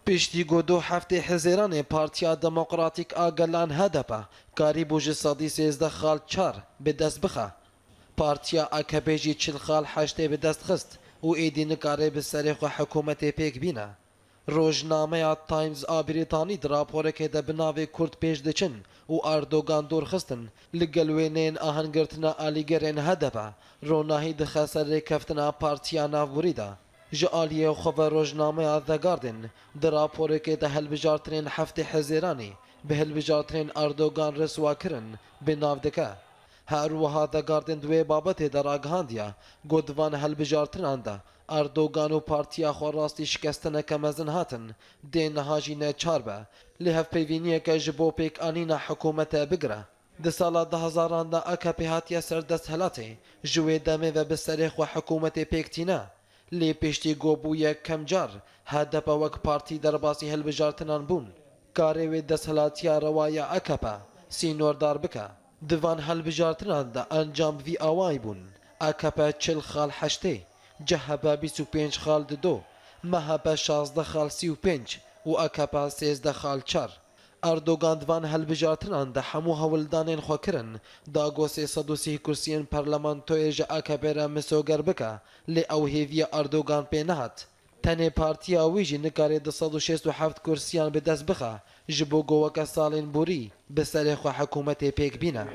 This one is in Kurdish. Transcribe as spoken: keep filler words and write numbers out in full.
Piştî ku du heftê Hizêranê Partiya Demokratîk a Gelan H D P karîbû ji sedî sêzdeh xal çar bi dest bixe, Partiya A K P jî çil xal heştê bi dest xist û êdî nikare bi serê xwe hikûmetê pêk bîne. Rojnameya Times a Brîtanî di raporekê de bi navê Kurd pêş diçin û Erdogan dûr xistin, li gel wêneyên ahengirtina alîgerên H D P ronahî dixe ser rêkeftina partiya navborî de. Ji aliyê xwe ve rojnameya The Guardian di raporekê de hilbijartinên heftê Hizêranê bi hilbijartinên Erdogan riswa kirin bi nav dike. Her wiha The Guardian di wê babetê de ragihandiye ku di van hilbijartinan de Erdogan û partiya xwe rastî şikestineke mezin hatin, dê niha jî neçar be, lê hevpeyvîniyeke ji bo pêkanîna hikûmete bigire. Di sala du hezaran de A K P hatiye ser desthilatê, ji wê demê ve bi serê xwe hikûmetê pêk tîne. Lê piştî ku bûye kemcar H D P wek partî derbasî hilbijartinan bûn, karê wê desthilatiya rewa ya A K P sînordar bike. Di van hilbijartinan de encam vî awayî bûn: A K P çil xal heştê, C H P bîst û pênc xal dido, M H P şazdeh xal sî û pênc û A K P sêzdeh xal çar. Erdogan di van hilbijartinan de hemû hewldanên xwe kirin, da ku sê sed û sî kursiyên parlamentoyê ji A K P re misoger bike, lê ew hêviya Erdogan pê nehat. Tenê partiya wî jî nikare du sed û şêst û heft kursiyan bi dest bixe, ji bo ku weke salên borî bi serê xwe hikûmetê pêk bîne.